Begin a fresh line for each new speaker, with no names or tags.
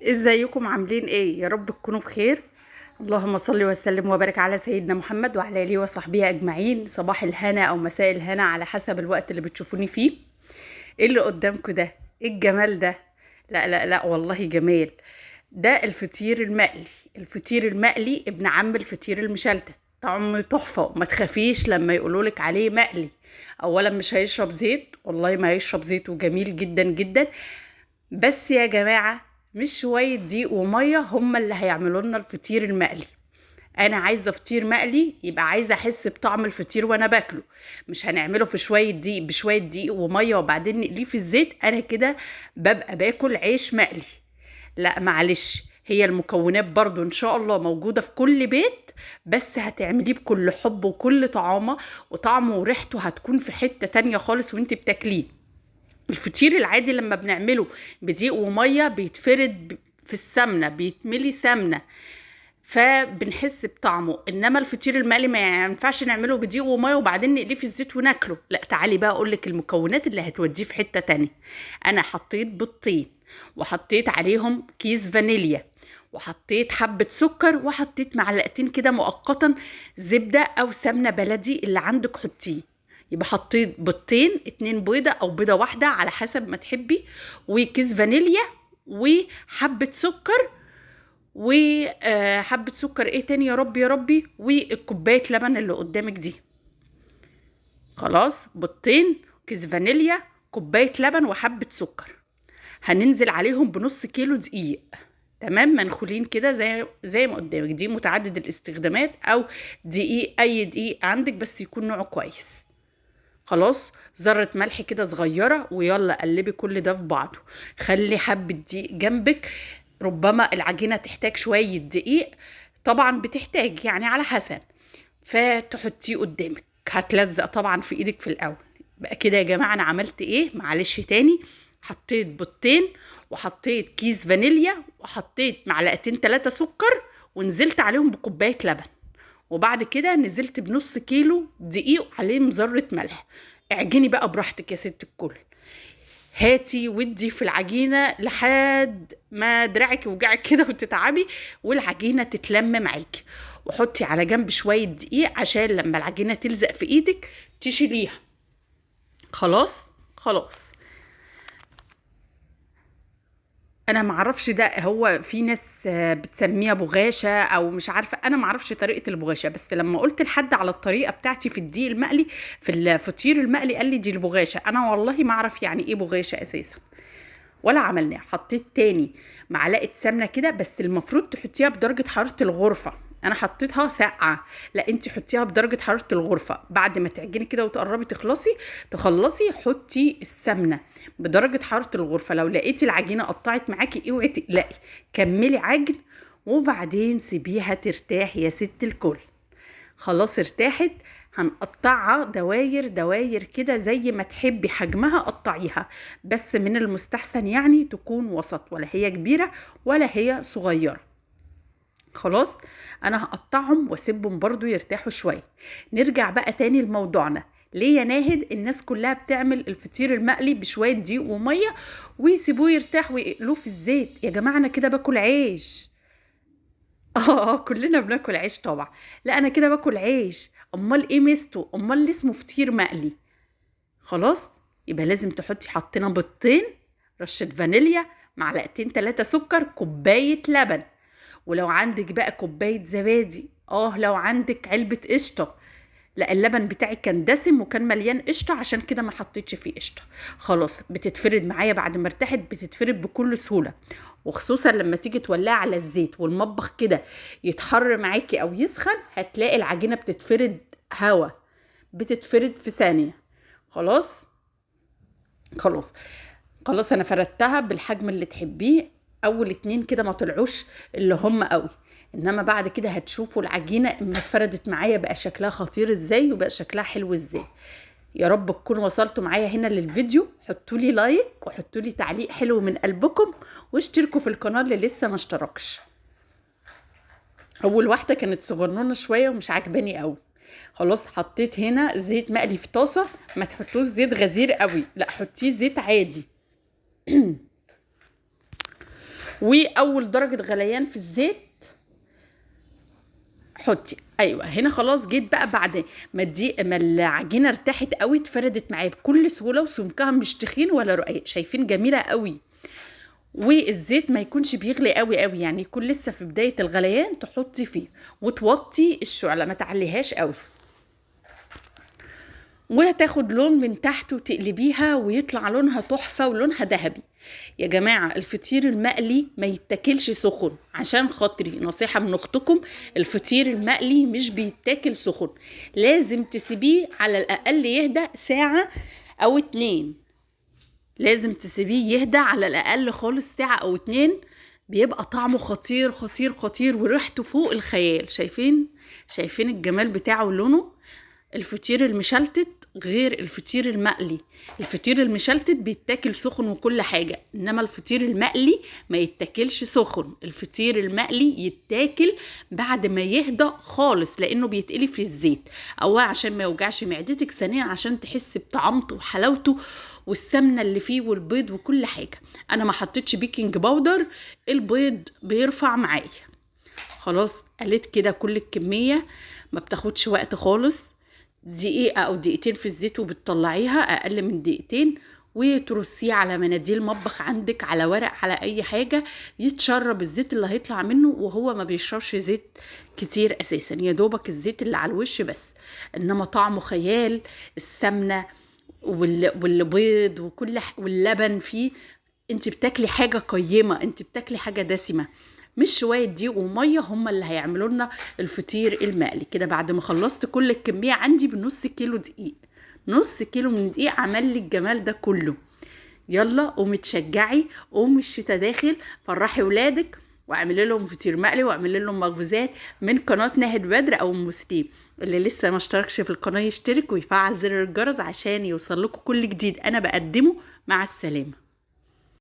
ازيكم عاملين ايه؟ يا رب تكونوا بخير. اللهم صل وسلم وبارك على سيدنا محمد وعلى اله وصحبه اجمعين. صباح الهنا او مساء الهنا على حسب الوقت اللي بتشوفوني فيه. ايه اللي قدامكم ده؟ ايه الجمال ده؟ لا لا لا والله جمال. ده الفطير المقلي، الفطير المقلي ابن عم الفطير المشلتت، طعمه تحفة. ما تخافيش لما يقولولك عليه مقلي، اولا مش هيشرب زيت، والله ما هيشرب زيت، وجميل جدا جدا. بس يا جماعة مش شوية دقيق ومية هما اللي هيعملوا لنا الفطير المقلي. انا عايزه فطير مقلي، يبقى عايزه احس بطعم الفطير وانا باكله، مش هنعمله في شوية دقيق بشوية دقيق ومية وبعدين نقليه في الزيت. انا كده ببقى باكل عيش مقلي. لا معلش، هي المكونات برضو ان شاء الله موجودة في كل بيت، بس هتعمليه بكل حب وكل طعامه، وطعمه وريحته هتكون في حتة تانية خالص وانت بتاكليه. الفطير العادي لما بنعمله بدقيق ومية بيتفرد في السمنة، بيتملي سمنه، فبنحس بطعمه. انما الفطير المقلي ما ينفعش نعمله بدقيق ومية وبعدين نقليه في الزيت وناكله. لا تعالي بقى اقولك المكونات اللي هتوديه في حتة تانية. انا حطيت بيضتين، وحطيت عليهم كيس فانيليا، وحطيت حبة سكر، وحطيت معلقتين كده مؤقتا زبدة او سمنة بلدي اللي عندك حطيه. يبقى حطيت بيضتين، 2 بيضة او بيضة واحدة على حسب ما تحبي، وكيس فانيليا، وحبة سكر، وحبة سكر ايه تاني يا ربي يا ربي، والكوباية لبن اللي قدامك دي. خلاص، بيضتين، كيس فانيليا، كوباية لبن، وحبة سكر. هننزل عليهم بنص كيلو دقيق، تمام، منخولين كده زي ما قدامك. دي متعدد الاستخدامات او دقيق، اي دقيق عندك بس يكون نوعه كويس. خلاص، ذرة ملح كده صغيرة، ويلا قلبي كل ده في بعضه. خلي حبة دقيق جنبك، ربما العجينة تحتاج شوية دقيق، طبعا بتحتاج يعني على حسب، فتحطيه قدامك. هتلزق طبعا في ايدك في الاول. بقى كده يا جماعة انا عملت ايه؟ معلش تاني، حطيت بيضتين، وحطيت كيس فانيليا، وحطيت معلقتين 3 سكر، ونزلت عليهم بكوباية لبن، وبعد كده نزلت بنص كيلو دقيق عليه مذرة ملح. اعجني بقى براحتك يا ست الكل، هاتي ودي في العجينة لحد ما دراعك يوجعك كده وتتعبي، والعجينة تتلم معاكي. وحطي على جنب شوية دقيق عشان لما العجينة تلزق في ايدك تشيليها. خلاص خلاص، انا معرفش ده هو في ناس بتسميها بغاشة او مش عارفة، انا معرفش طريقة البغاشة، بس لما قلت لحد على الطريقة بتاعتي في الدقيق المقلي في الفطير المقلي قال لي دي البغاشة. انا والله ما اعرف يعني ايه بغاشة اساسا، ولا عملناها. حطيت تاني معلقة سمنة كده، بس المفروض تحطيها بدرجة حرارة الغرفة، انا حطيتها ساقعة، لا انت حطيها بدرجة حرارة الغرفة. بعد ما تعجني كده وتقربي تخلصي حطي السمنة بدرجة حرارة الغرفة. لو لقيتي العجينة قطعت معاكي اوعي تقلقي، كملي عجن وبعدين سيبيها ترتاح يا ست الكل. خلاص ارتاحت، هنقطعها دواير دواير كده زي ما تحبي حجمها قطعيها، بس من المستحسن يعني تكون وسط، ولا هي كبيرة ولا هي صغيرة. خلاص انا هقطعهم واسيبهم برضو يرتاحوا شوية. نرجع بقى تاني لموضوعنا. ليه يا ناهد الناس كلها بتعمل الفطير المقلي بشوية دقيق ومية ويسيبوه يرتاح ويقلوه في الزيت؟ يا جماعة انا كده باكل عيش. كلنا بناكل عيش طبعا. لا انا كده باكل عيش، امال ايه ميزته؟ امال ليه اسمه فطير مقلي؟ خلاص يبقى لازم تحطي، حطينا بيضتين، رشة فانيليا، معلقتين 3 سكر، كوباية لبن، ولو عندك بقى كوباية زبادي، لو عندك علبة قشطة. لا اللبن بتاعي كان دسم وكان مليان قشطة عشان كده ما حطيتش فيه قشطة. خلاص بتتفرد معايا بعد ما ارتاحت، بتتفرد بكل سهولة، وخصوصا لما تيجي تولعي على الزيت والمطبخ كده يتحر معاكي او يسخن، هتلاقي العجينة بتتفرد هوا، بتتفرد في ثانية. خلاص خلاص خلاص، انا فردتها بالحجم اللي تحبيه. اول 2 كده ما طلعوش اللي هم قوي، انما بعد كده هتشوفوا العجينة اما اتفردت معايا بقى شكلها خطير ازاي وبقى شكلها حلو ازاي. يا رب تكونوا وصلتوا معايا هنا للفيديو. حطوا لي لايك وحطوا لي تعليق حلو من قلبكم، واشتركوا في القناة اللي لسه ما اشتركش. اول واحدة كانت صغنونه شوية ومش عاجباني قوي. خلاص حطيت هنا زيت مقلي في طاسه، ما تحطوش زيت غزير قوي، لا حطيه زيت عادي. واول درجه غليان في الزيت حطي. ايوه هنا خلاص جيت بقى بعد ما الدقيق ما العجينة ارتاحت قوي، اتفردت معايا بكل سهولة، وسمكها مش تخين ولا رقيق، شايفين جميلة قوي. والزيت ما يكونش بيغلي قوي قوي، يعني يكون لسه في بداية الغليان تحطي فيه، وتوطي الشعلة ما تعليهاش قوي، وهتاخد لون من تحت وتقلبيها ويطلع لونها تحفة ولونها ذهبي. يا جماعة الفطير المقلي ما يتاكلش سخن، عشان خاطري نصيحة من اختكم، الفطير المقلي مش بيتاكل سخن، لازم تسيبيه على الاقل يهدى ساعة او 2، لازم تسيبيه يهدى على الاقل خالص ساعة او 2، بيبقى طعمه خطير خطير خطير وريحته فوق الخيال. شايفين الجمال بتاعه ولونه. الفطير المشلتت غير الفطير المقلي، الفطير المشلتت بيتاكل سخن وكل حاجة، انما الفطير المقلي ما يتاكلش سخن، الفطير المقلي يتاكل بعد ما يهدى خالص، لانه بيتقلي في الزيت، اولا عشان ما يوجعش معدتك، ثانيا عشان تحس بطعمته وحلاوته والسمنة اللي فيه والبيض وكل حاجة. انا ما حطيتش baking powder، البيض بيرفع معايا. خلاص قلت كده كل الكمية، ما بتاخدش وقت خالص، دقيقة أو دقيقتين في الزيت وبتطلعيها، أقل من دقيقتين، وترصيه على مناديل مطبخ عندك، على ورق، على أي حاجة، يتشرب الزيت اللي هيطلع منه، وهو ما بيشربش زيت كتير أساسا، يا دوبك الزيت اللي على الوش بس، إنما طعمه خيال. السمنة والبيض وكل واللبن فيه، انت بتاكلي حاجة قيمة، انت بتاكلي حاجة دسمة، مش شوية دقيق ومية هما اللي هيعملوا لنا الفطير المقلي. كده بعد ما خلصت كل الكمية عندي بنص كيلو دقيق، نص كيلو من دقيق عمل لي الجمال ده كله. يلا قومي تشجعي، قومي الشتا داخل، فرحي ولادك واعملي لهم فطير مقلي واعملي لهم مخبوزات من قناة ناهد بدر او ام سليم. اللي لسه ما اشتركش في القناة يشترك ويفعل زر الجرس عشان يوصل لكم كل جديد انا بقدمه. مع السلامة.